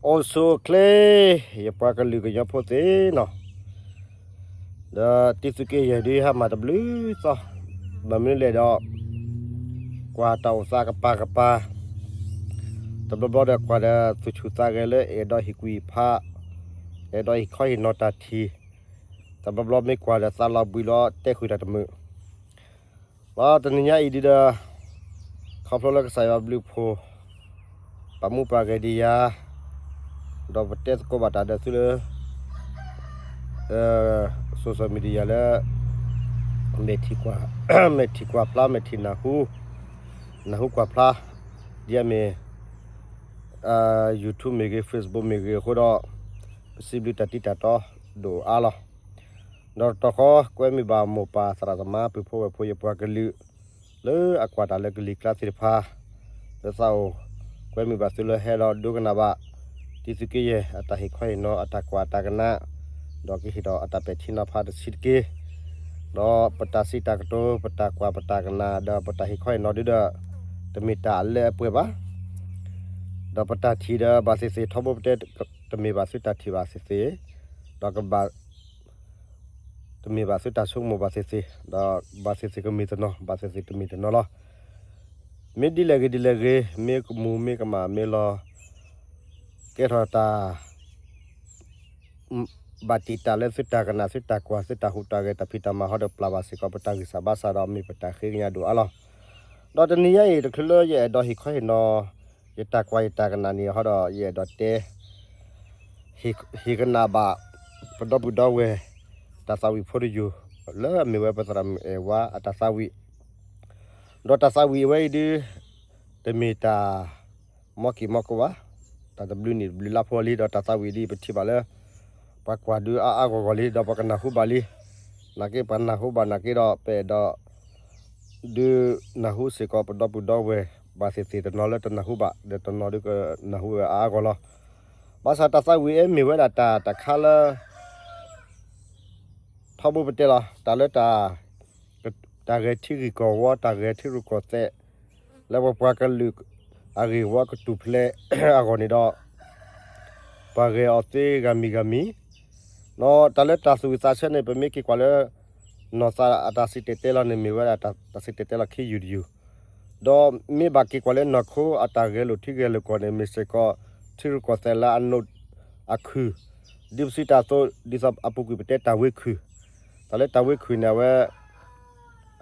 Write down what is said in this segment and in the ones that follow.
အိၣ်ဆူၣ်အိၣ်ချ့ ယပှၤကလုာ်ကညီဖိသ့ၣ်နီၤ, ဒီးတံသုးက့ယဲၢ်ဒုးဟးမၤတဘျုးသီ, ဘၣ်မနုၤလဲၣ်ဒီး ကွၢ်တၢ်အိၣ်သးကပၤကပၤ, တဘျီဘျီဒီးကွၢ်ဒီးသူၣ်ဆူၣ်သးဂဲၤလၢအဲၣ်ဒိးဟ့ၣ်ကူၣ်ဟ့ၣ်ဖး, အဲၣ်ဒိးဟ့ၣ်ခီဟ့ၣ်နီၤတၢ်ထံၣ်, တဘျီဘျီမ့ၢ်ကွၢ်ဒီးသးလီၤဘှံးလီၤတဲဃုာ်တၢ်တမုာ် လီၤ. တနံၤညါအံၤဒုးဒီး ခီဖျိလၢကစၢ်ယွၤဘျုးဖှိၣ် ပာ်မူပာ်ဂဲၤဒံးယၤ, ဒီးပတဲသကိးဘၣ်တၢ်ဒီးသုလၢ social media လၢ မဲာ်ထံၣ်ကွၢ်, မဲာ်ထံၣ်ကွၢ်ဖျါ မဲာ်ထံၣ်နၢ်ဟူ, နၢ်ဟူကွၢ်ဖျါ, ဒ်အမ့ၢ် YouTube မ့ၢ်ဂ့ၤ Facebook မ့ၢ်ဂ့ၤအဃိဒီး ပစံးဘျုးတၢ်တံတၢ်တီဒိၣ်အါလီၤ. ဒီးတခီ ကွဲမုာ်ဘၣ်မိၢ်ပၢ်သရၣ်သမါ ပုၢ်ဖိဝဲၢ်ဖိ ယပှၤကလုာ် လၢအကွၢ်တၢ်လၢကလံၤကျါသ့ၣ်တဖၣ် လၢသးအိၣ်ကွဲမုာ်ဘၣ်သုလၢဟဲဒီးဒိကနၣ်ဘၣ် တံသုးက့ယဲၢ် အတၢ်ဟ့ၣ်ခီဟ့ၣ်နီၤ အတၢ်ကွၢ်အတၢ်ကနၣ်, ဒီးကဟ့ၣ်ဒီးအတၢ်ပဲာ်ထံနီၤဖးတဆံးတက့ၢ်. ဒီးပတၢ်စံးတၢ်ကတိၤ ပတၢ်ကွၢ်ပတၢ်ကနၣ် ဒီးပတၢ်ဟ့ၣ်ခီဟ့ၣ်နီၤဒုဒီး တမ့ၢ်တၢ်အလၢအပှဲၤဘၣ်. ဒီးပတၢ်ထံၣ်ဒီးဘၣ်သ့ၣ်သ့ၣ် ထီဘိပတဲ တမ့ၢ်ဘၣ်သုတၢ်ထံၣ်ဘၣ်သ့ၣ်သ့ၣ်, ဒီးကဘၣ် တမ့ၢ်ဘၣ်သုတၢ်ဆိကမိၣ်ဘၣ်သ့ၣ်သ့ၣ်, ဒီးဘၣ်သ့ၣ်သ့ၣ်ကမ့ၢ်တနီၤ ဘၣ်သ့ၣ်သ့ၣ်တမ့ၢ်တနီၤလီၤ. မ့ၢ်ဒ်လဲၣ်ဂ့ၤဒ်လဲၣ်ဂ့ၤ မ့ၢ်ကမူၤမ့ၢ်ကမၣ်မ့ၢ်လီၤ ကဲထီၣ်တၢ် ဘၣ်တံာ်တာ်လၢသုတၢ်ကနၣ် သုတၢ်ကွၢ် သုတၢ်ဟူးတၢ်ဂဲၤ တၢ်ဖံးတၢ်မၤဟီဒီးပျၢ်ဘၣ်စ့ၢ်ကီး ပတၢ်ဂံၢ်စၢ်ဘါစၢ်ဒီးမ့ၢ်ပတၢ်ဃ့ကညးဒိၣ်အါလီၤ. ဒီးတနံၤညါအံၤ တချုးလၢယအဲၣ်ဒိးဟ့ၣ်ခီဟ့ၣ်နီၤ ယတၢ်ကွၢ်ယတၢ်ကနၣ်န့ၣ်ဟီဒီး ယအဲၣ်ဒိးတဲ ဟ့ၣ်ကနၣ်ဘၣ် ပဒီပုၢ်ဒီဝဲၢ် တၢ်သးဝံၣ်ဖိတယုၢ် လၢအမ့ၢ်ဝဲပသရၣ်မုၣ်အဲၣ်ဝါအတၢ်သးဝံၣ်, ဒီးတၢ်သးဝံၣ်အဝဲအံၤဒု တမ့ၢ်တၢ် မီၢ်ကံၢ်မီၢ်ကိးဘၣ်, တၢ်တဘျုးနံၣ်တဘျုးလါဖိလံ ဒီးတၢ်သးဝံၣ်ဒ်ပထံၣ်ဘၣ်လၢ ပှၤကွၢ်ဒုးအါအါဂီၢ်ဂီၢ်လံ ဒီးပှၤကနၢ်ဟူဘၣ်လံ. နာ်က့ပှၤနၢ်ဟူဘၣ်နာ်က့ဒီး ပအဲၣ်ဒိး ဒုးနၢ်ဟူစ့ၢ်ကီးပဒီပုၢ်ဒီဝဲၢ် ဘၣ်သ့ၣ်သ့ၣ်တနီၤလၢတနၢ်ဟူဘၣ် ဒီးတနီၤဒုးကနၢ်ဟူဝဲအါအါဂီၢ်လီၤ. ဘၣ်ဆၣ်တၢ်သးဝံၣ်အံၤမ့ၢ်ဝဲဒၣ်တၢ်တခါလၢ ထီဘိပတဲလီၤ တၢ်လၢတၢ် တၢ်ဂဲၤထံဂ့ၢ်ကီၢ်ဝီ တၢ်ဂဲၤထံရူၢ်ကီၢ်သဲး လၢပပှၤကလုာ်အဂ့ၢ်ဝီကတူၢ်ဖျဲးအဂီၢ်န့ၣ်ဒီး ပှၤဂဲၤအီၤသ့ဂၤမံၤဂၤမံၤ, ဒီးတၢ်လၢတၢ်သူၣ်ဝံၣ်သးဆၢန့ၣ် ပမ့ၢ်က့ၤကွၢ်လၢ နီၢ်သးအတၢ်စံၣ်တဲၤတဲလီၤန့ၣ် မ့ၢ်ဝဲဒၣ်တၢ်စံၣ်တဲၤတဲလီၤခံယူၢ်တယူၢ်, ဒီးမ့ၢ်ဘၣ်က့ၤကွၢ်လၢနီၢ်ခိအတၢ်ဂဲၤလိာ်ထံဂဲၤလိာ်ကီၢ်န့ၣ် မ့ၢ်စ့ၢ်ကီး ထံရူၢ်ကီၢ်သဲးလၢအနိးအခုၣ်, ဒ်ပစံးတၢ်အသိး ဒ်သိးအပူၤကွံာ်ပတဲတၢ်ဝ့ခုၣ်, တၢ်လၢတၢ်ဝ့ခုၣ်န့ၣ် အဝဲ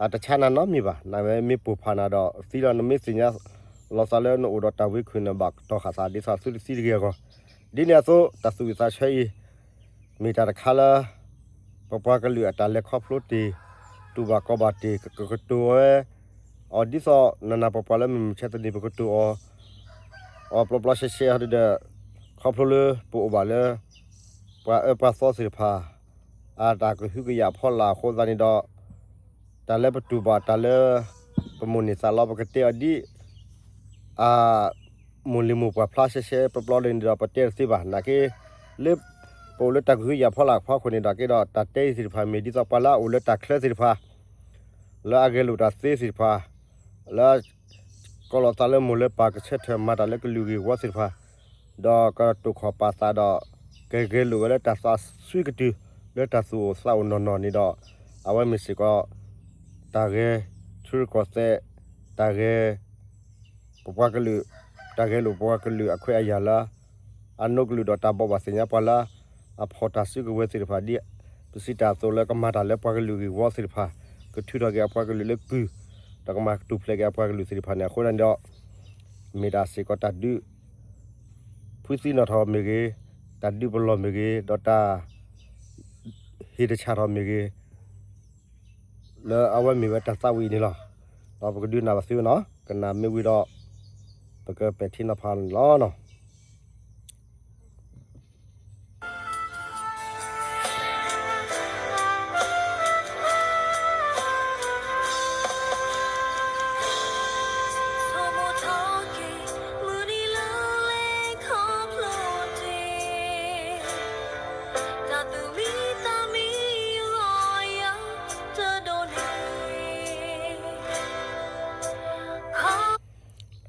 အတဆါနၤနီတမံၤဘၣ်, နဝဲမ့ၢ်ပိာ်ဖးနၤဒီးသံလီၤ. နမ့ၢ်သ့ၣ်ညါလီၤသးလၢနအိၣ်ဒီးတၢ်ဝ့ခုၣ်န့ၣ် ဘၣ်ကတီၤဃာ်သးဒ်သိးသုတသံတဂ့ၤအဂီၢ်, ဒ်န့ၣ်အသိး တၢ်သူၣ်ဝံၣ်သးဆၢအံၤ မ့ၢ်တၢ်တခါလၢ ပပှၤကလုာ်အတၢ်လဲၤခီဖျိတ့ၢ် တူၢ်ဘၣ်ကီဘၣ်တ့ၢ် ကကတိၤဝဲ အီၤဒ်သိးနနၤပပှၤလၢမုၢ်မဆါတနံၤ ပကတိၤအီၤ အီၤပျီပျီရှဲရှဲဟီဒုဒီး ခီဖျိလၢပအိၣ်ဘၣ်လၢ ပှၤအၢပှၤသီသ့ၣ်တဖၣ် အတၢ်ကဟုကယာ်အဖီလာ်အဃိသတးန့ၣ်ဒီး တၢ်လၢပတူၢ်ဘၣ်တၢ်လၢ ပမိၣ်န့ၢ်သးလီ ပကတဲအီၤဒ် အ မိၢ်လံၤမိၢ်ပှၢ်ဖျါရှဲရှဲပျီပျီလံန့ၣ်ဒီး ပတဲတသ့ဘၣ်. နာ်က့ လၢပအိၣ်လၢတၢ်ကဟုကယာ်ဖီလာ်အဖီခိၣ်န့ၣ်ဒီးက့ဒီး တၢ်တဲအံၤသ့ၣ်တဖၣ်မ့ၢ်ဒ်သိးပှၤလၢအအိၣ်လၢတၢ်ချၢသ့ၣ်တဖၣ် လၢအဂဲၤလိာ်တၢ်သ့သ့ၣ်တဖၣ် လၢ ကီလီၤသးလၢမိၢ်လၢပၢ်ကဆၢထၢၣ်မၤတၢ်လၢကလုာ်ဂ့ၢ်ဝီသ့ၣ်တဖၣ် ဒီးကတိၢ်ခီၣ်ပာ်သးဒီး ကဂဲၤလိာ်ဝဲလၢတၢ်သးစွံကတုၢ် လၢတၢ်သူၣ်အိၣ်သးအိၣ်နီၢ်နီၢ်န့ၣ်ဒီး အဝဲမ့ၢ်စ့ၢ်ကီး တၢ်ဂဲၤထံရူၢ်ကီၢ်သဲး တၢ်ဂဲၤ ပပှၤကလုာ် တၢ်ဂဲၤလိာ်ပပှၤကလုာ်အခွဲးအယာ်လၢ အနိးကလုာ်ဒီးတၢ်ဘိးဘၣ်သ့ၣ်ညါပှၤလၢ အဖီၣ်တၢ်စုကဝဲၤသ့ၣ်တဖၣ် ဒ်ပစံးတၢ်အသိးလၢကမၤတၢ်လၢပှၤကလုာ်ဂ့ၢ်ဝီသ့ၣ်တဖၣ် ကထုးထီၣ်က့ၤအပှၤကလုာ်လၢကုၢ် ဒီးကမၤကတူၢ်ဖျဲးက့ၤအပှၤကလုာ်သ့ၣ်တဖၣ်န့ၣ် အဃိန့ၣ်ဒီး မ့ၢ်တၢ်စ့ၢ်ကီးတၢ်ဒုး ဖုသံနီၣ်ထီၣ်မ့ၢ်ဂ့ၤ, တၢ်ဒုးပလီၢ်မ့ၢ်ဂ့ၤ, ဒီးတၢ် ဟ့ၣ်တဆၣ်ထီၣ်မ့ၢ်ဂ့ၤ လၢအဝဲမ့ၢ်ဝဲတၢ်သးဝံၣ်အံၤန့ၣ်လီၤ. ဒီးပကဒုးနၢ်ဘၣ်သုနီၤ, ကနၣ်မ့ၢ်ဝံၤဒီး ပကပဲာ်ထံနီၤဖးန့ၣ်လီၤနီၤ.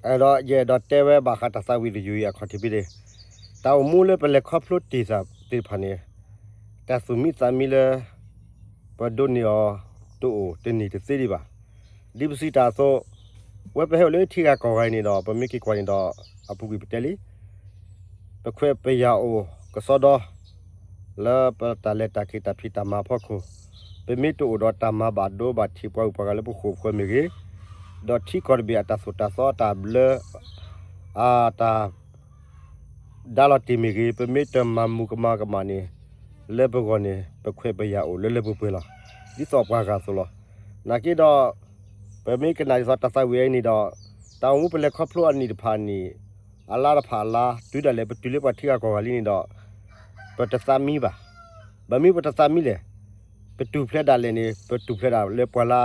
အဲၣ်ဒိး ယအဲၣ်ဒိးတဲဝဲဘၣ်ဃးတၢ်သးဝံၣ်တယုၢ်အံၤအခီၣ်ထံးဖဲန့ၣ်, တၢ်အိၣ်မူလၢပလဲၤခီဖျိတ့ၢ်သးသ့ၣ်တဖၣ်န့ၣ် တၢ်သူၣ်မံသးမံလၢ ပဒိးန့ၢ်အီၤတအိၣ်တန့ၢ်တသ့ဒံးဘၣ်. ဒ်ပစံးတၢ်အသိး ဝဲပဟဲအိၣ်လၢထံဂၤကီၢ်ဂၤအံၤန့ၣ်ဒီး ပမ့ၢ်က့ၤကွၢ်န့ၣ်ဒီး အပူၤကွံာ်ပတဲလံ ပခွဲးပယာ်အိၣ်ကစီဒီ လၢပတၢ်လဲၤတၢ်က့ၤတၢ်ဖံးတၢ်မၤအဖီခိၣ်, ပမ့ၢ်တအိၣ်ဒီးတၢ်မၤဘၣ်ဒိဘၣ်ထံးပှၤဂုၤပှၤဂၤလၢပဃိာ်ပဃၢၤမ့ၢ်ဂ့ၤ, ဒီးထံကီၢ်တဘ့ၣ်အတၢ်သိၣ်တၢ်သီအတၢ်ဘျၢ အတၢ် ဒါလီၤတ့ၢ်မ့ၢ်ဂ့ၤ, ပမ့ၢ်တမၤမူကမၣ်ကမၣ်န့ၣ် လၢပဂီၢ်န့ၣ် ပခွဲးပယာ်အိၣ်လၢလၢပှဲၤပှဲၤလီၤ. ဒ်သိးပှၤဂၤအသိးလီၤ. နာ်က့ဒီး ပမ့ၢ်ကနၣ်ဒ်သိးတၢ်သးဝံၣ်အံၤန့ၣ်ဒီး တၢ်အိၣ်မူပလဲၤခီဖျိအနံၣ်တဖၣ်အနံၣ် အလါတဖၣ်အလါ တုၤဒၣ်လဲာ်ပတုၤလၢပှၤထံဂၤကီၢ်ဂၤလံန့ၣ်ဒီး ပတသးမံဘၣ်. ဘၣ်မနုၤပတသးမံလဲၣ်. ပထူၣ်ဖျဲးဒၣ်လဲာ်န့ၣ် ပထူၣ်ဖျဲးဒၣ်လၢပှၤလၢ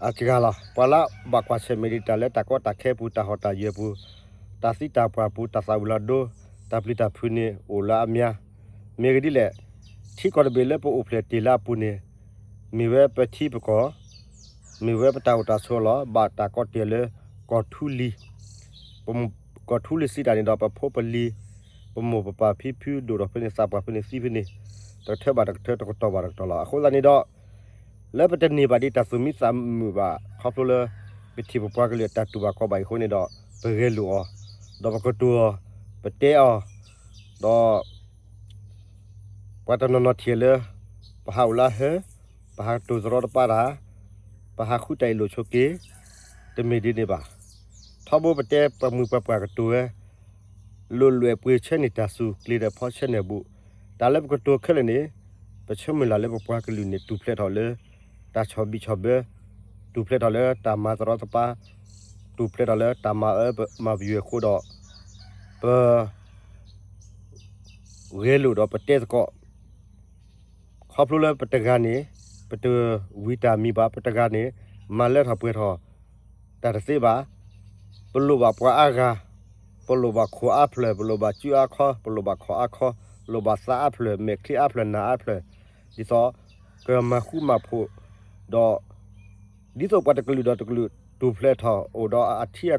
အစှၤလီၤ. ပှၤလၢဘၣ်ကွၢ်ဆၢၣ်မဲာ်ဒံးတၢ်လၢတၢ်ကီတၢ်ခဲပူၤ တၢ်ဟီၣ်တၢ်ယၢၤပူၤ တၢ်သံတၢ်ပှၢ်ပူၤ တၢ်သၣ်ဝံၤလီၤဒိ တၢ်ပျံၤတၢ်ဖုးန့ၣ်အိၣ်လၢအများ. မ့ၢ်ဂ့ၢ်ဒ်လဲၣ်, ထံကီၢ်တဘ့ၣ်လၢပအိၣ်ဖျဲၣ်တ့ၢ်လၢအပူၤန့ၣ် မ့ၢ်ဝဲပထံပကီၢ်, မ့ၢ်ဝဲပတၢ်အိၣ်တၢ်ဆိးလီၤ. ဘၣ်တၢ်ကီတ့ၢ်လၢကီၢ်ထူလံၤ ကီၢ်ထူလံၤစံးတၢ်န့ၣ်ဒီး ပဖိပလံၤ ပမိၢ်ပပၢ်ဖံဖုဒိၣ်ထီၣ်ဖဲန့ၣ် သးပှၢ်ဖဲန့ၣ်သံဖဲန့ၣ် တကထၢဘၣ်တကထၢ တကတီၢ်ဘၣ်တကတီၢ်လီၤ. အဃိသတးန့ၣ်ဒီး လၢပတန့ၢ်ဘၣ်ဒ်တၢ်သူၣ်မံသးမုာ်ဘၣ် ခီဖျိလၢ ပထံၣ်ပပှၤကလုာ်အတၢ်တူၢ်ဘၣ်ခီၣ်ဘၣ်အံၤအဃိန့ၣ်ဒီး ပဂဲၤလိာ်အီၤ, ဒီးပကတိၤအီၤ, ပတဲအီၤ, ဒီး ပှၤတနီၤနီၤထံၣ်လၢ ပဟးအိၣ်လၢဟၢ, ပဟးကတိၤတရီတပါတၢ်, ပဟးဃုတၢ်အ့ၣ်လိာ်ဆိးက့, တမ့ၢ်ဒ်န့ၣ်ဘၣ်. ထီဘိပတဲပှၤမုာ်ပှၤပှၢ်ကတိၤဝဲ လိာ်လွဲၢ်ပှ့ၤဆၢန့ၢ်တၢ်စူၤ ကျ့ၤဒီးဖီဆၢန့ၢ်အဘူး, တၢ်လၢပကတိၤခဲလၢာ်န့ၣ် ပဆၢမုၢ်လၢ်လၢပပှၤကလုာ်န့ၣ် တူၢ်ဖျဲးထီၣ်လၢ တၢ်ဆီၣ်ဘံၣ်ဆီၣ်ဘၢ, တူၢ်ဖျဲးထီၣ်လၢတၢ်မၤတရီတပါ, တူၢ်ဖျဲးထီၣ်လၢတၢ်မၤအၢမၤပယွဲၤအဃိဒီး ပ ဂဲၤလိာ်ဒီးပတဲသကိး, ခီဖျိလၢပတဂၤန့ၣ် ပတဝံၤတၢ်မံၤဘၣ်, ပတဂၤန့ၣ် မၤလၢထီၣ်ပှဲၤထီၣ် တၢ်တသ့ဘၣ်. ပလိၣ်ဘၣ်ပှၤအါဂၤ, ပလိၣ်ဘၣ်ခိၣ်အါဖျၢၣ်, ပလိၣ်ဘၣ်စုအါခီ, ပလိၣ်ဘၣ်ခီၣ်အါခီ, လိၣ်ဘၣ်သးအါဖျၢၣ်, မဲာ်ချံအါဖျၢၣ်, နၢ်အါဖျၢၣ်, ဒ်သိး ကမၤဃူမၤဖိး, ဒီး ဒ်သိးပှၤတကလုာ်ဒီးတကလုာ် တူၢ်ဖျဲးထီၣ် အိၣ်ဒီးအထံအကီၢ်,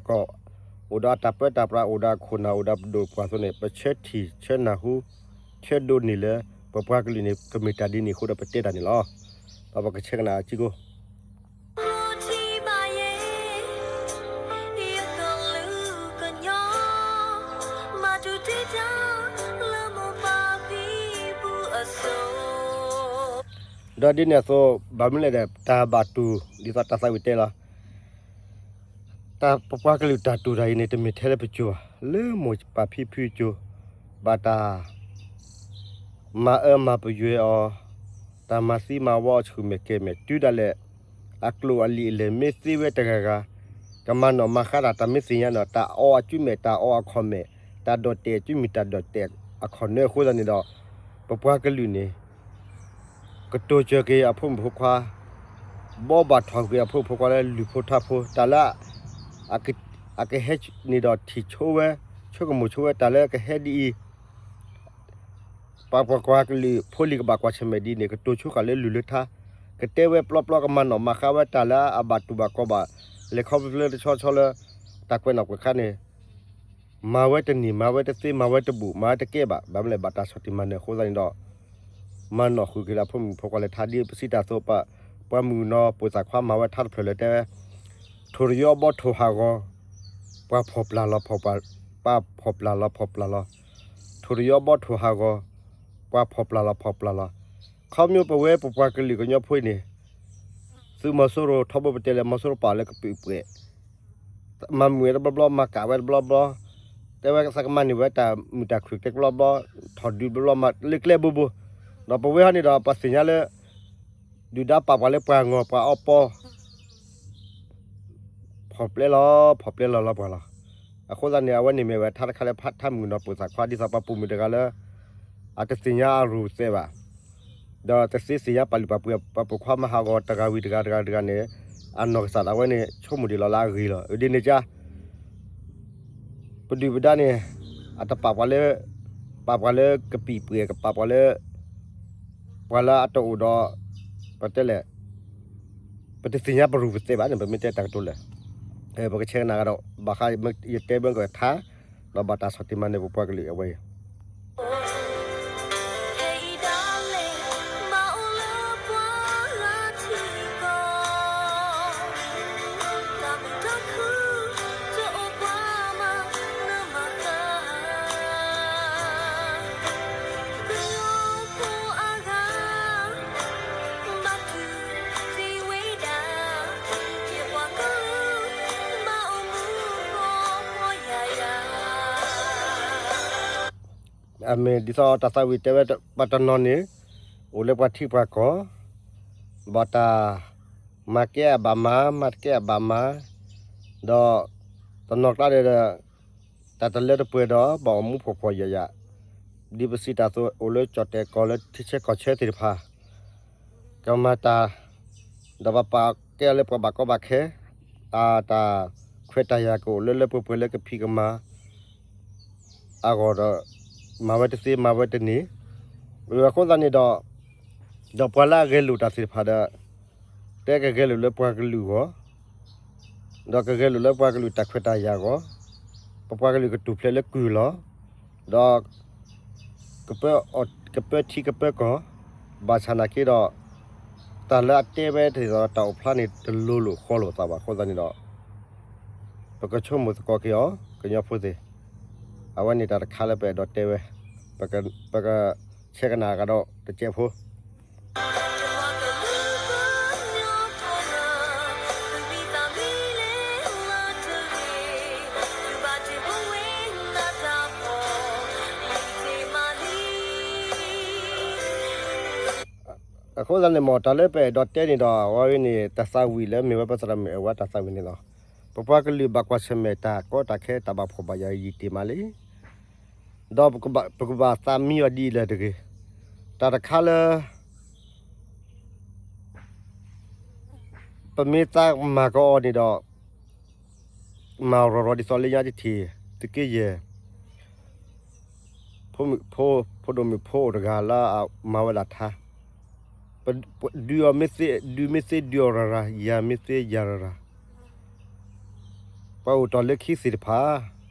အိၣ်ဒီးအတၢ်ပၢတၢ်ပြး, အိၣ်ဒီးအခိၣ်နၢ်, အိၣ်ဒီးပဒိၣ်ပှၢ်အသိးန့ၣ် ပဆၢထံၣ်ဆၢနၢ်ဟူ ဆၢဒိးန့ၢ်လၢ ပပှၤကလုာ်န့ၣ် ကမ့ၢ်တၢ်ဒ်န့ၣ်အဃိဒီးပတဲတၢ်န့ၣ်လီၤ. ဒီးပကဆဲးကနၣ်အစ့ၢ်ကီး ဒီးဒ်န့ၣ်အသိး ဘၣ်မနုၤလဲၣ်ဒီး တၢ်ဘၣ်တူၢ် ဒ်သိးတၢ်သးဝံၣ်တဲလီၤ. တၢ်ပပှၤကလုာ်တၢ်တူၢ်တၢ်အံၤန့ၣ် တမ့ၢ်ထဲလၢပစိၤဘၣ်, လၢမိၢ်ပၢ်ဖံဖုအစိၤ, ဘၣ်တၢ် မၤအၢမၤပယွဲအီၤ, တၢ်မၤသံမၤဝီအီၤဆူၣ်မဲာ်ကဲၤမဲာ် တုၤဒၣ်လဲာ် အကျိာ်အလံာ်အလဲၢ်မ့ၢ်သ့ဝဲတဂၤဂၤ, ကမၤနီၣ်မၤဃါတၢ် တၢ်မ့ၢ်သ့ၣ်ညါနီၣ် တၢ်အီအစုမဲာ် တၢ်အီအခီၣ်မဲာ်, တၢ်ဒိးတဲာ်အစုမုၢ် တၢ်ဒိးတဲာ်အခီၣ်နၢအဃိသတးန့ၣ်ဒီး ပပှၤကလုာ်န့ၣ် ကတိၤစၢၤက့ၤအဖိမုၣ်ဖိခွါ, ဘိးဘၣ်ထီၣ်ကွံာ်အဖိမုၣ်ဖိခွါလၢလုၢ်ဖိထါဖိ, တၢ်လၢ အကဟဲန့ၣ်ဒီးထံၣ်ဆိဝဲ, ဆိကမိၣ်ဆိဝဲ တၢ်လၢကဟဲဒ်အံၤ ပှၤပှၤကွၢ်ကလုာ်ဖိလံၤကဘၣ်ကွၢ်ဆၢၣ်မဲာ်ဒ်န့ၣ် ကတိၤဆိဃာ်လၢလုၢ်လၢထါ, ကတဲဝဲပျီပျီ ကမၤနီၣ်မၤဃါဝဲတၢ်လၢအဘၣ်တူၢ်ဘၣ်ခီၣ်ဘၣ်, လဲၤခီဖျိလၢတဆီဆီလၢ တၢ်ကွဲးနီၣ်ကွဲးဃါန့ၣ် မၤဝဲတန့ၢ် မၤဝဲတသ့ မၤဝဲတဘူၣ် မၤဝဲတကဲဘၣ်. ဘၣ်မနုၤလဲၣ် ဘၣ်တၢ်ဆီၣ်တံၢ်မၤနၢၤအဃိသတးန့ၣ်ဒီး မၤနီၣ်ဃုာ်က့ၤလၢအဖိမုၣ်ဖိခွါလဲၤထါဒ်ပစံးတၢ်အသိး ပှၤမုၣ်ကနီၤပိာ်သၣ်ခွါမၤဝဲထါတဖျၢၣ်လၢတဲဝဲ ထိၣ်တယီဘီထိၣ်ဟးဂီၤ, ပှၤဖီၣ်ပျၢ်လီၤဖီၣ်ပှၢ်, ပှၤဖီၣ်ပျၢ်လီၤဖီၣ်ပျၢ်လီၤ, ထိၣ်တယီဘီထိၣ်ဟးဂီၤ, ပှၤဖီၣ်ပျၢ်လီၤဖီၣ်ပျၢ်လီၤ. ခီဖျိပဝဲပပှၤကလုာ်ကညီဖိအံၤန့ၣ် သုးမီၤစိရိၤ ထီဘိပတဲလၢမီၤစိရိၤပာ်လၢကပုာ်ပှဲၤ မၤမုာ်ဝဲတဘျီဘျီ မၤကးဝဲတဘျီဘျီ, တဲဝဲသးကမၤန့ၢ်ဝဲတၢ်မုာ်တၢ်ခုၣ်တဘျီဘျီ, ထီၣ်ဒုးတဘျီဘျီ မၤလၢကျဲဘိဘိ, ဒီးပဝဲဟီန့ၣ်ဒီး ပသ့ၣ်ညါလၢ ဒုၣ်ဒါပာ်ပှၤလၢပှၤအဂီၢ် ပှၤအီပီ ဖီၣ်ပျဲလီၤ ဖီၣ်ပျဲလီၤလီၤပှၤလီၤ. အဃိသတးန့ၣ် အဝဲန့ၣ်မ့ၢ်ဝဲထါတခါလၢထါမုၣ်ကနီၤပိာ်သၣ်ခွါ ဒ်သိးပှၤပိာ်မုၣ်တဂၤလၢ အတသ့ၣ်ညါအရူၢ်သဲးဘၣ် ဒီးတသ့သ့ၣ်ညါပာ်လုၢ်ပာ်ပှ့ၤ ပှၤပိာ်ခွါမၤဟးဂီၤတဂၤဝံၤတဂၤတဂၤတဂၤန့ၣ် အနီၢ်ကစၢ်ဒၣ်ဝဲန့ၣ် ဆိကမိၣ်ဒံးလီၤလၢအဂ့ၤလီၤ. အဒ်န့ၣ်ကါ ပဒုၣ်ပဒါန့ၣ် အတပာ်ပှၤလၢ ပာ်ပှၤလၢကပံာ်ပှဲၤ ကပာ်ပှၤလၢ ပှၤလၢအတအိၣ်ဒီး ပတဲလဲၣ် ပတသ့ၣ်ညါပရူၢ်ပသဲးဘၣ်န့ၣ် ပမ့ၢ်တဲတၢ်ကတိၤလဲၣ် ပကဆဲးကနၣ်ကဒီး ဘၣ်ဃးယတဲဘၢကထါ ဒီးဘၣ်တၢ်ဆီၣ်တံၢ်မၤနၢၤပပှၤကလုာ်အဝဲအံၤ အမ့ၢ်ဒ်သိးတၢ်သးဝံၣ်တဲဝဲပှၤတနီၤန့ၣ် အိၣ်လၢပှၤထံပှၤကီၢ် ဘၣ်တၢ်မၤကဲအဘၣ်မၤ မၤတကဲအဘၣ်မၤ ဒီးတနီၤကျါဒီး တၢ်တလၢတပှဲၤဒီး ဘၣ်အိၣ်မူဖှီၣ်ဖှီၣ်ယာ်ယာ် ဒ်ပစံးတၢ်အသိး အိၣ်လၢကၠီၣ်တဲာ်ကီၢ်လၢထံဆၢကီၢ်ဆၢသ့ၣ်တဖၣ် ကမၤတၢ် ဒီးဘၣ်ပာ်ကဲအီၤလၢပှၤဘၣ်ကီဘၣ်ခဲ အတၢ်ခွဲးတၢ်ယာ်ကအိၣ်လၢလၢပှဲၤပှဲၤလၢကဖံးကမၤ အဂီၢ်ဒီး မၤဝဲတသ့မၤဝဲတန့ၢ် အဃိသတးန့ၣ်ဒီး ဒီးပှၤလၢအဂဲၤလိာ်တၢ်သ့ၣ်တဖၣ်ဒီး တဲကဂဲၤလိာ်လၢပှၤကလုာ်အဂီၢ် ဒီးကဂဲၤလိာ်လၢပှၤကလုာ်တၢ်ခွဲးတၢ်ယာ်အဂီၢ် ပပှၤကလုာ်ကတူၢ်ဖျဲးလၢကုၢ်လီၤ ဒီး ကပၢထံကပၢကီၢ် ဘၣ်ဆၣ်နာ်က့ဒီး တၢ်လၢအတဲဝဲတ့ၢ်ဒီးတၢ်အိၣ်ဖျါန့ၣ် တလိၤလိာ်ဃီလိာ်သးဘၣ်အဃိသတးန့ၣ်ဒီး ပကဆိကမိၣ်သကိးက့ၤအီၤ ကညီဖိသ့ၣ် အဝဲန့ၣ်တၢ်တခါလၢပအဲၣ်ဒိးတဲဝဲ ပကဆဲးကနၣ်ကဒီးတစဲးဖိ အဃိသတးန့ၣ်မ့ၢ် တၢ်လၢပအဲၣ်ဒိးတဲန့ၣ်ဒီး အဝဲန့ၣ် တၢ်သးဝံၣ်လၢမ့ၢ်ဝဲပသရၣ်မုၣ်အဲၣ်ဝဲတၢ်သးဝံၣ်န့ၣ်လီၤ. ပပှၤကလုာ်ဘၣ်ကွၢ်ဆၢၣ်မဲာ်တၢ်ကီတၢ်ခဲ တၢ်ဘၣ်ဖှီၣ်ဘၣ်ယာ်ယံာ်တ့ၢ်မးလံ. ဒီးပကဘၣ်သးမံအီၤဒ်အံၤလၢတဂ့ၤ. တၢ်တခါလၢ ပမ့ၢ်သးမၤကအီၤန့ၣ်ဒီး မၤရီၤရီၤဒ်သိးလၢညါတထံၣ် သုးက့ယဲၢ် ဖိဒိၣ်မုၣ်ဖိဒိၣ်မုၣ်ဖိအိၣ်တဂၤလၢအမၤဝဲဒၣ်ထါ, ဒုးအီၤမ့ၢ်သ့ ဒုးမ့ၢ်သ့ဒုးအီၤရၤရၤ ယၤမ့ၢ်သ့ယၤရၤရၤ, ပှၤအိၣ်တီၢ်လၢခံသ့ၣ်တဖၣ်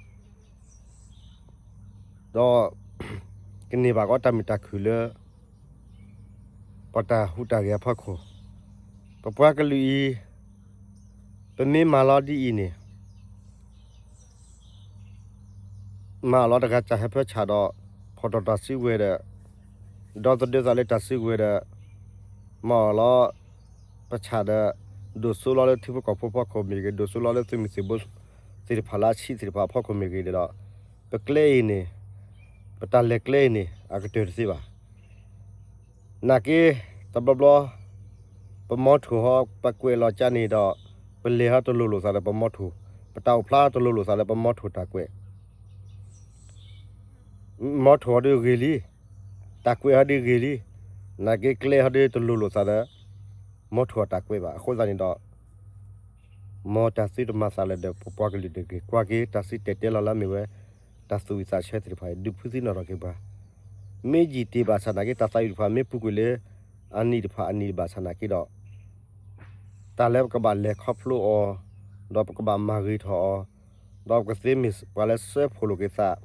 ဒီး ကန့ၢ်ဘၣ်ကီးတၢ်မုာ်တၢ်ခုၣ်လၢ ပှၤတၢ်ဟူးတၢ်ဂဲၤအဖီခိၣ်, ပပှၤကလုာ်အံၤ ပမ့ၢ်မၤလီၤဒ်အံၤန့ၣ် မၤအီၤလီၤတဂၤစၢ်ဟဲဖၢဆၣ်ဒီး ဖီၣ်တီၣ်တၢ်စုကဝဲၤဒီး ဒီသဒၢသးလၢတၢ်စုကဝဲၤဒီး မၤအီၤလီၤပဆၣ်ဒီး ဒိၣ်စိလီၤလၢထံဖိကီၢ်ဖိဖီခိၣ်မ့ၢ်ဂ့ၤ, ဒိၣ်စိလီၤလၢသုးမုၢ်သံၣ်ဘိသ့ၣ်တဖၣ်လၢအဆံးသ့ၣ်တဖၣ်အဖီခိၣ်မ့ၢ်ဂ့ၤဒီး ပကျဲအံၤန့ၣ် ပတၢ်လဲၤကျဲအံၤန့ၣ် အကတၢၢ်တသ့ဘၣ်. နာ်က့ တဘျီဘျီ ပမီထိၣ်ဟီ ပကွဲးလီၤကါန့ၣ်ဒီး ပလဲၤဟီတလိၤလိာ်သးဒီးပမီထိၣ်, ပတၢ်အိၣ်ဖျါတလိၤလိာ်သးဒီးပမီထိၣ်တၢ်ကွဲး မီထိၣ်ဟီဒုးဂ့ၤလံ, တၢ်ကွဲးဟီဒုးဂ့ၤလံ, နာ်က့ကျဲဟီဒုးတလိၤလိာ်သးဒီး မီထိၣ်အတၢ်ကွဲးဘၣ်. အဃိသတးန့ၣ်ဒီး မ်တၢ်သုတမၤသးလၢၤဒီးပပှၤကလုာ်တဂ့ၤ, ကွၢ်က့ၤတၢ်စံၣ်တဲၤတဲလီၤလၢအမ့ၢ်ဝဲ တၢ်သူၣ်ဝံၣ်သးဆၢသ့ၣ်တဖၣ်အံၤ ဒုးဖုသံနီၣ်ထီၣ်က့ၤပှၤ, မ့ၢ်ယံာ်တ့ၢ်ဘၣ်ဆၣ်နာ်က့ တၢ်သးဝံၣ်တဖၣ်မ့ၢ်ပူၤကွံာ်လၢ အနံၣ်တဖၣ်အနံၣ်ဘၣ်ဆၣ်နာ်က့ဒီး တၢ်လၢပကဘၣ်လဲၤခီဖျိအီၤ, ဒီးပကဘၣ်မၤဂ့ၤထီၣ်အီၤ, ဒီးပကသ့မ့ၢ်ပှၤလၢစၢဖှိၣ်လိာ်က့ၤသး,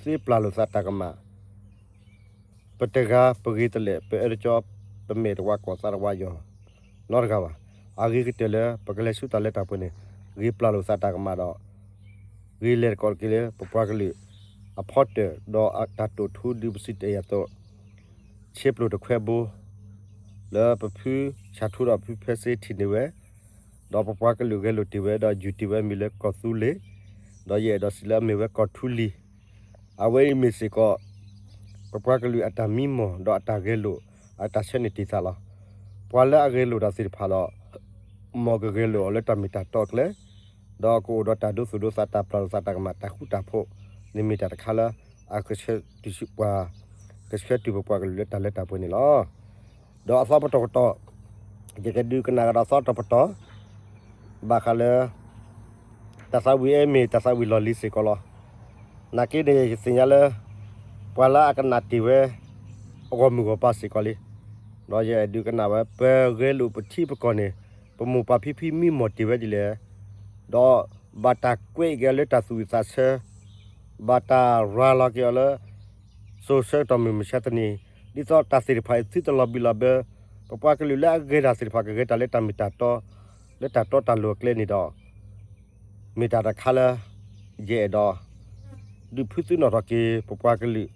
သ့ပျၢ်လိာ်သးတၢ်ကမၣ်, ပတဂၤပဂ့ၤတလဲာ် ပအဲၣ်တကၠီ ပမဲာ်တဝါ ကိၢ်သးတဝါယီၤ နီတဂၤဘၣ်. အဂ့ၤကတၢၢ်လၢ ပကလဲၤဆူတၢ်လၢတၢ်ပှဲၤန့ၣ် ဂ့ၤပျၢ်လိာ်သးတၢ်ကမၣ်ဒီး ဂ့ၤလဲၤတကိးတက့ၤလၢပပှၤကလုာ် အဖီတၢၣ် ဒီးတၢ်တိာ်ထူဒုးပစံးတ့ၢ်အသိး ဆ့ပျိၢ်တခွဲဘိ လၢပဖုဆၣ်ထူဒီးဖုဖဲစ့ထံၣ်န့ၢ်ဝဲ, ဒီးပပှၤကလုာ်ဂဲၤလိာ်တ့ၢ်ဝဲ ဒီးယုၢ်တ့ၢ်ဝဲမံၤလၢကီၢ်သူလ့ၤ, ဒီးယအဲၣ်ဒိးစံးလၢအမ့ၢ်ဝဲကီၢ်ထူလံၤ, အဝဲအံၤမ့ၢ်စ့ၢ်ကီး ပပှၤကလုာ်အတၢ်မံမီၢ် ဒီးအတၢ်ဂဲၤလိာ် အတၢ်ဆၢန့ၢ်တ့ၢ်သးလီၤ. ပှၤလၢအဂဲၤလိာ်တၢ်သ့ၣ်တဖၣ်ဒီး မ်ကဂဲၤလိာ်အီၤလၢတၢ်မ့ၢ်တၢ်တီအကျဲ, ဒီးကအိၣ်ဒီးတၢ်ဒိသူၣ်ဒိသး တၢ်ပျၢ်လိာ်သးတၢ်ကမၣ် တၢ်ဃူတၢ်ဖိး န့ၣ်မ့ၢ်တၢ်တခါလၢ အကဆှၢတုၤပှၤ ကဆှၢတုၤပပှၤကလုာ်လၢတၢ်လၢတၢ်ပှဲၤန့ၣ်လီၤ. ဒီးအသီပတီၢ်ကတီၢ် ယကဒုးကနၣ်ကဒီးအသီတပတီၢ် ဘၣ်ဃးလၢ တၢ်သးဝံၣ်အံၤမ့ၢ်တၢ်သးဝံၣ်လီၢ်လံၤစ့ၢ်ကီးလီၤ. နာ်က့န့ၣ် ယသ့ၣ်ညါလၢ ပှၤလၢအကနၣ်တ့ၢ်ဝဲ အဂီၢ်မုၢ်ဂီၢ်ပၤစ့ၢ်ကီးလံ. ဒီးယအဲၣ်ဒိးကနၣ်ဝဲ ပဂဲၤလိာ်ပထံပကီၢ်န့ၣ် ပမိၢ်ပၢ်ဖံဖုမံမီၢ်တ့ၢ်ဝဲဒ်လဲၣ်, ဒီးဘၣ်တၢ်ကွဲးက့ၤလၢတၢ်သူၣ်ဝံၣ်သးဆၢ ဘၣ်တၢ်ရၤလီၤက့ၤအီၤလၢ စိၤဆၢကတီၢ်မုၢ်မဆါတနံၤ, ဒ်သိးတၢ်သ့ၣ်တဖၣ်အံၤသုတလီၤဘံၣ်လီၤဘၢ, ပပှၤကလုာ်လၢအဂဲၤတၢ်သ့ၣ်တဖၣ် ကဂဲၤတၢ်လၢတၢ်မ့ၢ်တၢ်တီ, လၢတၢ်တီတၢ်လိၤအကျဲန့ၣ်ဒီး မ့ၢ်တၢ်တခါလၢ ယအဲၣ်ဒိး ဒုးဖုသုနီၣ်ထီၣ်က့ၤ ပပှၤကလုာ်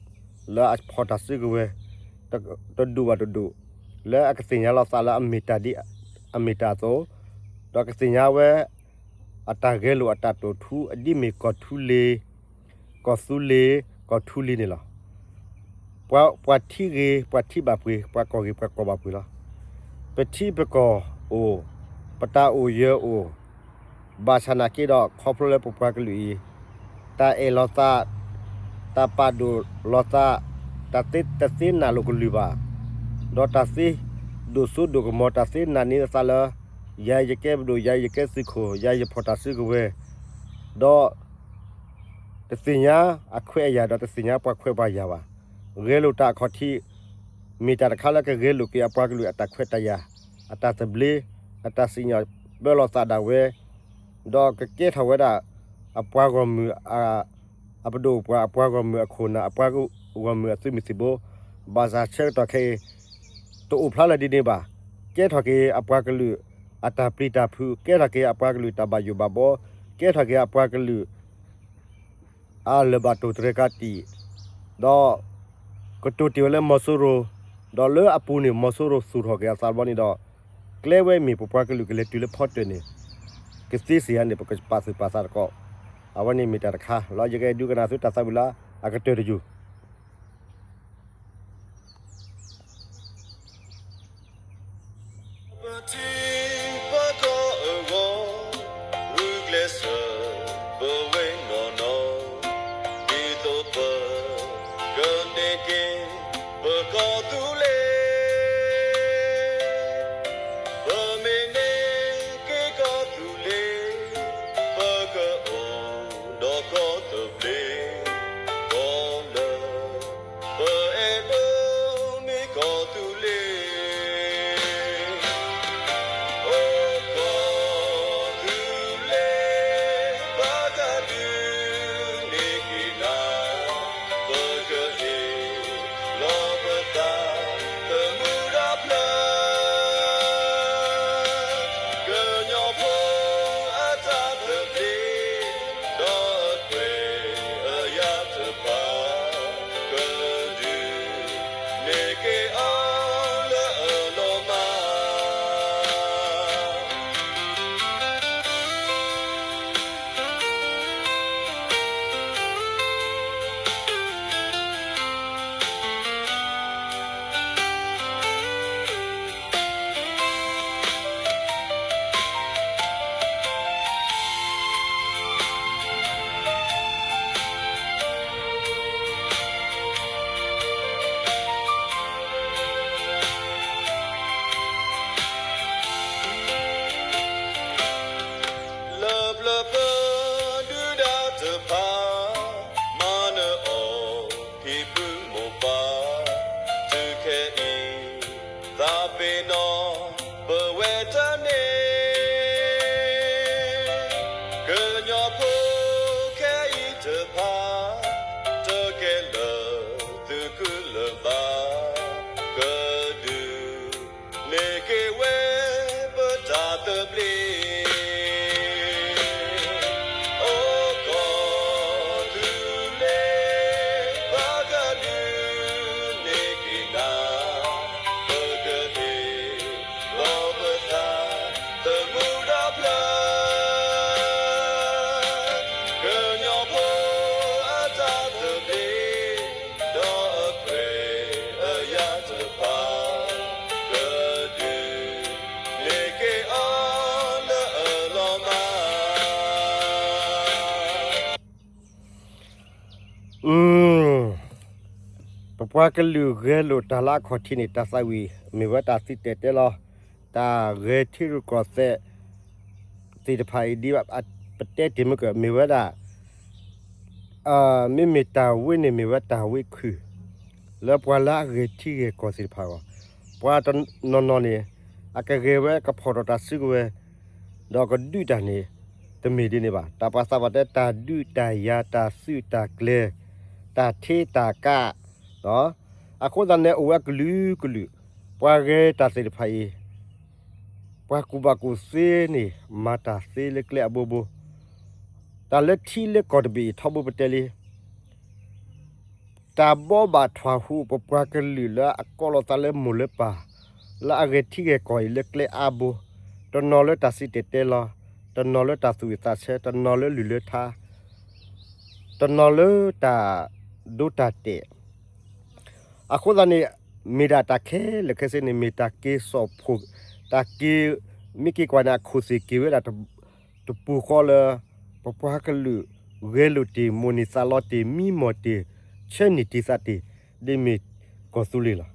လၢအဖီၣ်တၢ်စုကဝဲၤ တဒူၣ်ဘၣ်တဒူၣ်, လၢအကသ့ၣ်ညါလီၤသးလၢအမ့ၢ်တၢ်ဒ် အမ့ၢ်တၢ်အသိး, ဒီးကသ့ၣ်ညါဝဲ အတၢ်ဂဲၤလိာ်အတၢ်တိာ်ထူ အဒ်မ့ၢ်ကီၢ်ထူလ့ၤ, ကီၢ်သူလ့ၤ, ကီၢ်ထူလ့ၤန့ၣ်လီၤ. ပှၤ ပှၤထံဂ့ၤ ပှၤထံဘၣ်ပှ့ၤ, ပှၤကီၢ်ဂ့ၤ ပှၤကီၢ်ဘၣ်ပှ့ၤလီၤ. ပထံပကီၢ်အိၣ်, ပတၢ်အိၣ်ယၢၤအိၣ်, ဘၣ်ဆၣ်နာ်က့ဒီး ခီဖျိလၢပပှၤကလုာ်အံၤ တၢ်အဲၣ်လီၤသး, တၢ်ပာ်ဒိၣ်လီၤသး, တၢ်သ့ တသ့နာ်လိာ်ကလုၢ်ဘၣ်, ဒီးတၢ်သ့ဒိၣ်စိဒိၣ်ကမီၤ, တၢ်သ့နာ်န့ၢ်အသးလၢ ယၤယကဲပဒိၣ်, ယၤယကဲသုးခိၣ်, ယၤယဖီၣ်တၢ်စုကဝဲၤ, ဒီး တသ့ၣ်ညါအခွဲးအယာ်ဒီး တသ့ၣ်ညါပှၤခွဲးပှၤယာ်ဘၣ်. ဂဲၤလိာ်တၢ်အခီၣ်ထံး မ့ၢ်တၢ်တခါလၢကဂဲၤလိာ်က့ၤအပှၤကလုာ်အတၢ်ခွဲးတၢ်ယာ်, အတၢ်သဘျ့, အတၢ်စံၣ်ညီၣ်ပၢလီၤသးဒၣ်ဝဲ, ဒီးကကဲထီၣ်ဝဲဒၣ် အပှၤဂီၢ်မုၢ် အပဒိၣ်ပှၢ်, အပှၤဂီၢ်မုၢ်အခိၣ်နၢ်, အပှၤဂီၢ်မုၢ်အသုးမုၢ်သံၣ်ဘိ, ဘၣ်ဆၣ်ဆၢကတီၢ်ခဲအံၤ တအိၣ်ဖျါလၢဒ်န့ၣ်ဘၣ်. ကဲထီၣ်က့ၤအပှၤကလုာ်အတၢ်ပျံၤတၢ်ဖုး, ကဲထီၣ်က့ၤအပှၤကလုာ်တၢ်ဘၣ်ယိၣ်ဘၣ်ဘီ, ကဲထီၣ်က့ၤအပှၤကလုာ် အလၢၢ်ဘၣ်တိၢ်တြဲၤကးတံာ်, ဒီးကတိၤတ့ၢ်ဝဲလၢမီၤစိရိၤ, ဒီးလၢအပူၤန့ၣ် မီၤစိရိၤသူၣ်ထီၣ်က့ၤအသးတဘျီန့ၣ်ဒီး ကျဲဝဲမ့ၢ်ပပှၤကလုာ်ကလဲၤတုၤလၢဖီတၢၣ်န့ၣ် ကသ့စ့ၢ်ဧါန့ၣ် ပကပာ်သူၣ်ပာ်သးတက့ၢ်. အဝဲန့ၣ်မ့ၢ်တၢ်တခါလီၤ. ယကဒုးကနၣ်သုတၢ်သးဝံၣ်လၢအကတၢၢ်တယုၢ် ပထံပကအဂီၢ်, ဂုာ်ကျဲးစၢးပဝဲနီၢ်နီၢ်, ဒ်သိးပကန့ၢ်က့ၤပကီၢ်သူလ့ၤ, ပမ့ၢ်န့ၢ်က့ၤကီၢ်သူလ့ၤ, ပကအိၣ်ဒီးကီၢ်သဘျ့, ကီၢ်လၢ ပအဲၣ်ဒိးမ့ၢ်ကီၢ်သူလ့ၤ, အိၣ်ကီၢ်သူလ့ၤ, ပကဒုးန့ၢ်က့ၤနၤ, ပကဟ့ၣ်လီၤပသး သမူဒီဖျၢၣ်, ကညီဖိအတၢ်သဘျ့, ဒီးအခွဲးအယာ်တဖၣ်, ကဒုးန့ၢ်က့ၤအီၤလၢအလီၤမၢ်. လၢပျၢၤပဒုၣ်ဒါတဖၣ်, မၤနၢၤအီၤဟံၣ်ပုၢ်မိၢ်ပၢ်, တုၤခဲအံၤ သးပ့ၤနီၣ်ပဝဲတန့ၢ်, ကညီဖိခဲအံၤတဖၣ်, တကဲလၢသုးကုလၢၤဘၣ်, ကဒုး န့ၢ်က့ၤဝဲပတၢ်သဘျ့, အိၣ်ကီၢ်သူလ့ၤ, ပကဒုးန့ၢ်က့ၤနၤ, ပကဟ့ၣ်လီၤပသး သမူဒီဖျၢၣ်, ကညီဖိအတၢ်သဘျ့, ဒီးအခွဲးအယာ်တဖၣ်, ကဒုးန့ၢ်က့ၤအီၤလၢအလီၤမၢ်. ပပှၤကလုာ်ဂဲၤလိာ်တၢ်လၢအခီၣ်ထံးန့ၣ် တၢ်သးဝံၣ်မ့ၢ်ဝဲတၢ်သံတဲာ်တဲလီၤ. တၢ်ဂဲၤထံရူၢ်ကီၢ်သဲး သ့ၣ်တဖၣ်အံၤ ဒ်ပတဲတ့ၢ်မ့ၢ်က မ့ၢ်ဝဲဒၣ် မ့မ့ၢ်တၢ်ဝ့န့ၣ် မ့ၢ်ဝဲတၢ်ဝ့ခုၣ် လၢပှၤလၢအဂဲၤထံဂဲၤကီၢ်သ့ၣ်တဖၣ်အဂီၢ်, ပှၤတနီၤနီၤန့ၣ် အကဂဲၤဝဲကဖီၣ်ထီၣ်တၢ်စုကဝဲၤ ဒီးကဒုးတၢ်န့ၣ် တမ့ၢ်ဒ်န့ၣ်ဘၣ်. တၢ်ပှၤသးပှၢ်တဲ တၢ်ဒုးတၢ်ယၤ တၢ်သုးတၢ်ကျဲၤ တၢ်ထ့တၢ်ကး, အဃိသတးန့ၣ် အိၣ်ဝဲအကလုာ်ကလုာ်, ပှၤဂဲၤတၢ်သ့ၣ်တဖၣ်အံၤ ပှၤကူၣ်ဘၣ်ကူၣ်သ့န့ၣ် မၤတၢ်သ့လၢကျဲအဘိဘိ, တၢ်လၢထံလၢကီၢ်တဘ့ၣ်အံၤ ထီဘိပတဲလံ တၢ်ဘီဘၣ်ထွဲဟူး ပပှၤကလုာ်လၢအကိးလီၤသးလၢမိၢ်လၢပၢ် လၢအဂဲၤထံဂဲၤကီၢ်အံၤလၢကျဲအါဘိ, တနီၤလၢတၢ်စံၣ်တဲၤတဲလီၤ, တနီၤလၢတၢ်သူၣ်ဝံၣ်သးဆၢ, တနီၤလၢလုၢ်လၢထါ, တနီၤလၢတၢ်ဒိတၢ်တဲာ် အဃိသတးန့ၣ် မ့ၢ်ဒၣ်တၢ်ခဲလၢာ်ခဲဆ့န့ၣ် မ့ၢ်တၢ်က့ၤစိာ်ဖိ, တၢ်က့ၤ, မ့ၢ်က့ၤကွၢ်န့ၣ် အခိၣ်သ့ၣ်က့ၤဝဲဒၣ် တပူၤဃီလၢ ပပှၤကလုာ်ဂဲၤလိာ်တ့ၢ် မိၣ်န့ၢ်သးလီတ့ၢ် မံမီၢ်တ့ၢ် ဆၢန့ၢ်တ့ၢ်သးတ့ၢ် ဒ်မ့ၢ်ကီၢ်သူလ့ၤလီၤ.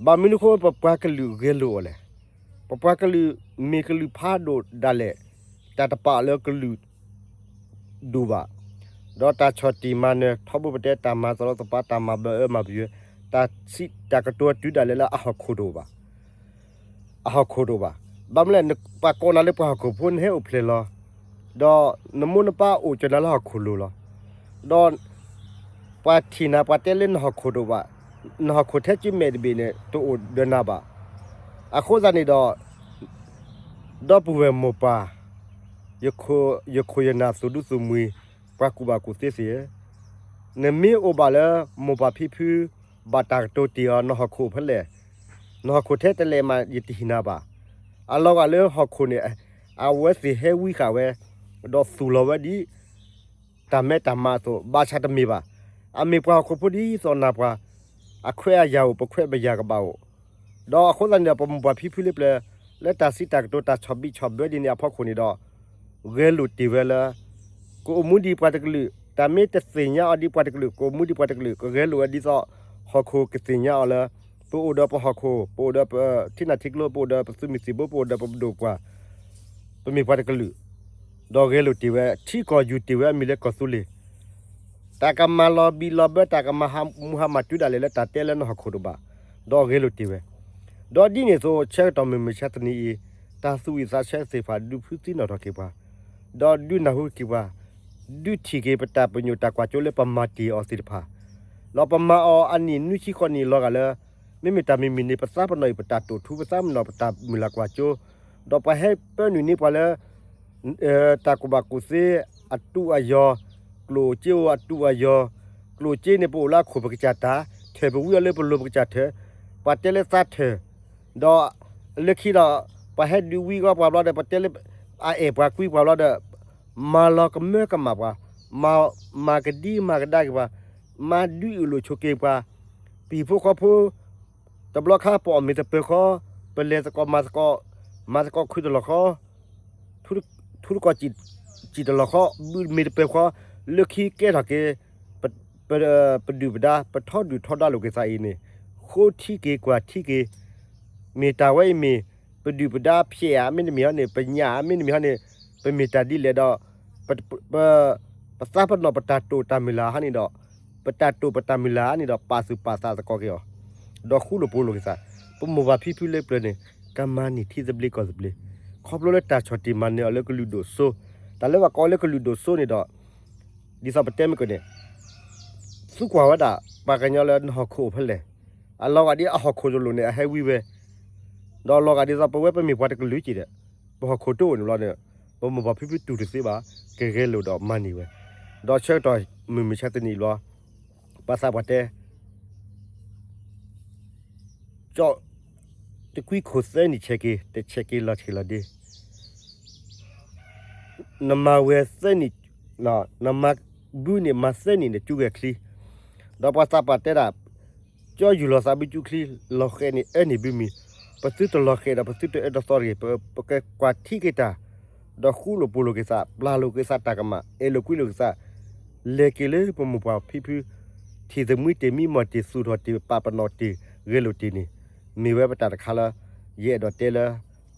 ဘၣ်မနုၤအဃိ ပပှၤကလုာ်ဂဲၤလိာ်အီၤလဲၣ်. ပပှၤကလုာ်မ့ၢ်ကလုာ်ဖးဒိၣ်ဒၣ်လဲာ် တၢ်တပာ်အီၤလၢကလုာ် ဒိၣ်ဘၣ်, ဒီးတၢ်ဆီၣ်တံၢ်မၤနၢၤ ထီဘိပတဲ တၢ်မၤသရီသပၤ တၢ်မၤဘၣ်အၢမၤပယွဲ, တၢ်စံးတၢ်ကတိၤတုၤဒၣ်လဲာ်လၢအဟီၣ်ခိၣ် အဟီၣ်ခိၣ်တအိၣ်ဘၣ်. ဘၣ်မနုၤလဲၣ် ပှၤကိးနၤလၢပှၤဟီၣ်ခိၣ်ဖိ နဟဲအိၣ်ဖျဲၣ်လီၤ, ဒီးနမိၢ်နပၢ်အိၣ်ကၢၤနၤလၢဟီၣ်ခိၣ်လိၤလီၤ. ဒီးပှၤထံၣ်နၤ ပှၤတဲလၢနဟီၣ်ခိၣ်တအိၣ်ဘၣ်, နဟီၣ်ခိၣ်ထဲကၠိမဲာ်တဘ့ၣ်န့ၣ် တအိၣ်ဒီးနၤဘၣ်. အဃိသတးန့ၣ်ဒီး ဒီပုၢ်ဝဲၢ်မိၢ်ပၢ်, ယခိၣ်ယနၢ် သူၣ်ဒူသူၣ်မှံၤ, ပှၤကူၣ်ဘၣ်ကူၣ်သ့သ့ၣ်ဧၢ, နမ့ၢ်အိၣ်ဘၣ်လၢမိၢ်ပၢ်ဖံဖု ဘၣ်တၢ်ကတိၤတ့ၢ်အီၤ နဟီၣ်ခိၣ်ဖဲလဲၣ်, နဟီၣ်ခိၣ်ထဲတလဲၤမး ယတဟ့ၣ်နၤဘၣ်. အလီၤဂာ်လၢဟီၣ်ခိၣ်န့ၣ် အဝဲသ့ၣ်ဟဲဝံဃာ်ဝဲ, ဒီးသူၣ်လီၤဝဲဒ် တၢ်မဲတၢ်မါအသိး ဘၣ်ဆၣ်တမ့ၢ်ဘၣ်. အမ့ၢ်ပှၤဟီၣ်ခိၣ်ဖိဒ်သိးနၤပှၤ, အခွဲးအယာ်အိၣ် ပခွဲးပယာ်ကဘၣ်အိၣ်, ဒီးအဃိသတးန့ၣ်ဒီး ပမိၢ်ပၢ်ဖံဖုလၢပျၢၤ လၢတၢ်စံးတၢ်ကတိၤ တၢ်ဆီၣ်ဘံၣ်ဆီၣ်ဘၢဒ်န့ၣ်အဖီခိၣ်န့ၣ်ဒီး ဂဲၤလိာ်တ့ၢ်ဝဲလၢ ကအိၣ်မူဒံးပှၤတကလုာ်, တၢ်မ့ၢ်တသ့ၣ်ညါအီၤဒံးပှၤတကလုာ် ကအိၣ်မူဒံးပှၤတကလုာ် ကဂဲၤလိာ်ဝဲဒ်သိး ဟီၣ်ခိၣ်ကသ့ၣ်ညါအီၤလၢ ပအိၣ်ဒီးပဟီၣ်ခိၣ်, ပအိၣ်ဒီးပထံနၢ်ထံကျိ, ပအိၣ်ဒီးပသုးမုၢ်သံၣ်ဘိ, ပအိၣ်ဒီးပပဒိၣ်ပှၢ်, ပမ့ၢ်ပှၤတကလုာ်, ဒီးဂဲၤလိာ်တ့ၢ်ဝဲ ထံကီၢ်ယူၤတ့ၢ်ဝဲအမံၤလၢကီၢ်သူလ့ၤ တၢ်ကမၤလီၤဘံၣ်လီၤဘၢ တၢ်ကမၤဟးမူဟးမၢ်တုၤဒၣ်လဲာ်လၢတၢ်တဲလၢနဟီၣ်ခိၣ်တအိၣ်ဘၣ်, ဒီးဂဲၤလိာ်တ့ၢ်ဝဲ, ဒီးဒ်န့ၣ်အသိး ဆၢကတီၢ်မုၢ်မဆါတနံၤအံၤ, တၢ်သူၣ်ဝံၣ်သးဆၢသ့ၣ်တဖၣ် ဒုးဖုသံနီၣ်ထီၣ်က့ၤပှၤ, ဒီးဒုးနၢ်ဟူက့ၤပှၤ, ဒုးထံၣ်က့ၤပတၢ်ပညိၣ်တၢ်ကွၢ်စိလၢပမၤတ့ၢ်အီၤသ့ၣ်တဖၣ်, ဒီးပမၤအီၤအနံၣ်နွံဆံဃီနံၣ်လီၤဂာ်လၢ မ့မ့ၢ်တၢ်မံၤမံၤန့ၣ် ပသးပနီၣ်အံၤ ပတၢ်တိာ်ထူ ပသးပနီၣ်ပတၢ်မုၢ်လၢ်ကွၢ်စိ, ဒီးပှၤဟဲပၢနုာ်န့ၢ်ပှၤလၢ တၢ်ကူၣ်ဘၣ်ကူၣ်သ့အတူးအယီၤ, ကျိၣ်စ့အိၣ်အတူးအယီၤ, ကျိၣ်စ့န့ၣ် ပအိၣ်လၢအခိၣ်ပကစၢ်တၢ်, ထၢၣ်ပဝံအီၤလၢပလိၤပကစၢ်ထၢၣ်, ပှၤတဲလၢသးထၢၣ်, ဒီးလၢခံဒီး ပှၤဟဲဒုးဝံအီၤပှၤဘျီဒီး ပတဲလၢ အအဲၣ်ပှၤကွံပှၤဘျီဒီး မၤလီၤကမၢကမၣ်ပှၤ, မၤကဒံမၤကဒါက့ၤပှၤ, မၤဒုးအုၣ်လိာ်ဆိးက့ၤပှၤ, ပဟံၣ်ဖိဃီဖိ တဘျီခါပအီၣ်မ့ၤတပၢၤဃီ, ပလဲၤသကိးမၤသကိး, မၤသကိးခုတလီၢ်ဃီ, ထူတကီၢ်စံၣ်တလီၢ်ဃီ, ဘုးမ့ၤတပၢၤဃီ, လၢခံကဲထီၣ်က့ၤ ပဒုၣ်ပဒါ ပထီဒုၣ်ထီဒါလိာ်က့ၤသးအံၤန့ၣ်, ဃိထံက့ၤကွၢ်ထံက့ၤ, မ့ၢ်တၢ်ဝဲအံၤမ့ၢ် ပဒုၣ်ပဒါဖျဲးဧါ မ့တမ့ၢ်ဟီန့ၣ် ပညၣ်ဧါ မ့တမ့ၢ်ဟီန့ၣ် ပမ့ၢ်တၢ်ဒ်လဲၣ်ဒီး ပသးပနီၣ်ပတၢ်တိာ်တၢ်မုၢ်လၢ်ဟီန့ၣ်ဒီး ပတၢ်တိာ်ပတၢ်မုၢ်လၢ်န့ၣ်ဒီး ပာ်သူၣ်ပာ်သးသကိးက့ၤအီၤ, ဒီးဃူလိာ်ဖိးလိာ်က့ၤသး, ပမိၢ်ပၢ်ဖံဖုလၢပျၢၤန့ၣ် ကမၤန့ၢ်ထံသဘျ့ကီၢ်သဘျ့, ခီဖျိလၢတၢ်ဆီၣ်တံၢ်မၤနၢၤအီၤလၢကလုာ်ဒိၣ်စိ, တၢ်လၢပှၤကိးလၢကလုာ်ဒိၣ်စိန့ၣ်ဒီး ဒ်သိးပတဲမ့ၢ်ကန့ၣ် သူကွၢ်ဝဲဒၣ် ပှၤကညီလၢနဟီၣ်ခိၣ်အိၣ်ဖဲလဲၣ်, အလီၤဂာ်ဒ်အဟီၣ်ခိၣ်တလိာ်န့ၣ် အဟဲဝံဝဲ, ဒီးလီၤဂာ်ဒ်သိးပဝဲပမ့ၢ်ပှၤတကလုာ်က့ၤဒီး ပဟီၣ်ခိၣ်တအိၣ်န့ၣ်ဘျီန့ၣ် ပမိၢ်ပၢ်ဖံဖုတူၢ်တသ့ဘၣ်, ကဂဲၤလိာ်ဒီးမၤန့ၢ်ဝဲ, ဒီးဆၢကတီၢ်မုၢ်မဆါတနံၤအံၤဘျီ ပှၤသးပှၢ်တဲ ကၠီ တကွံခိၣ်သၢနံၣ်ဆဲးက့ၤ တဆဲးက့ၤလီၤဆ့ၣ်လီၤဒ့ နမၤဝဲသၢနံၣ်, နမၤဘုန့ၣ် မၤသၢနံၣ်န့ၣ် ကၠူဂဲၤချံ, ဒီးပှၤသးပှၢ်တဲဒၣ် ကၠီယူၢ်လီၤသးဘုကၠူချံ လီၤဃဲးန့ၣ် အၢန့ၢ်ဘုမံၤ, ပသုတလီၤဃဲးဒီး ပသုတအၢတသီတဂ့ၤ, ပကကွၢ်ထံက့ၤတၢ်, ဒီးဃူလိာ်ဖိးလိာ်က့ၤသး, ပျၢ်လိာ်က့ၤသးတၢ်ကမၣ်, အဲၣ်လိာ်ကွံလိာ်က့ၤသး, လဲၤက့ၤလၢပမိၢ်ပှၢ်ဖံဖု ထံၣ်သမံတ့ၢ် မံမီၢ်တ့ၢ် သူၣ်ထီၣ်တ့ၢ် ပာ်ပနီၣ်တ့ၢ် ဂဲၤလိာ်တ့ၢ်န့ၣ် မ့ၢ်ဝဲပတၢ်တခါလၢ ယအဲၣ်ဒိးတဲလၢ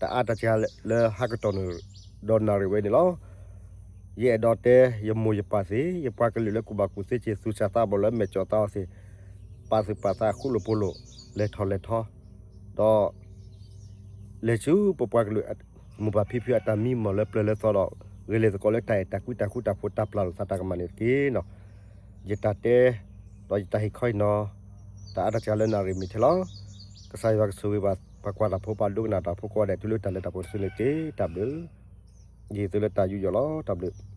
တအါတၢ်စှၤလၢဟါကတီၢ်န့ၣ် ဒီးနၣ်ရံၣ်ဝဲန့ၣ်လီၤ. ယအဲၣ်ဒိးတဲ ယမိၢ်ယပၢ်သ့ၣ် ယပှၤကလုာ်လၢကူၣ်ဘၣ်ကူၣ်သ့က့ၤ သူၣ်စၢ်သးဘီၣ်လၢမဲာ်ကၠီၣ်သးအီၤသ့ၣ် ပာ်သူၣ်ပာ်သး ဃူလိာ်ဖိးလိာ် လဲၤထီၣ်လဲၤထီ, ဒီး လဲၤဆူပပှၤကလုာ် မိၢ်ပၢ်ဖံဖုအတၢ်မံမီၢ်လၢပျၢၤလၢသီဒီး ဂ့ၤလၢသကိးလၢတၢ်အဲၣ်တၢ်ကွံတၢ်ဃူတၢ်ဖိးတၢ်ပျၢ်လိာ်သးတၢ်ကမၣ်န့ၣ်တက့ၢ်နီၤ. ယတၢ်တဲ ဒီးယတၢ်ဟ့ၣ်ခီအံၤနီၤ တၢ်အါတၢ်စှၤလၢနၣ်ရံၣ်မ့ၢ်ထဲလီၤ. ကစၢ်ယွၤကဆိၣ်ဂ့ၤဘၣ် ပှၤကွၢ်တၢ်ဖိ ပှၤဒိကနၣ်တၢ်ဖိကိးဂၤဒဲး တုၤလၢတၢ်လၢတၢ်ပှဲၤတစုန့ၣ်တက့ၢ်. တၢ်ဘျုး ယဟ့ၣ်သုလၢတၢ်ယူးယီၣ်လီၤ. တၢ်ဘျုး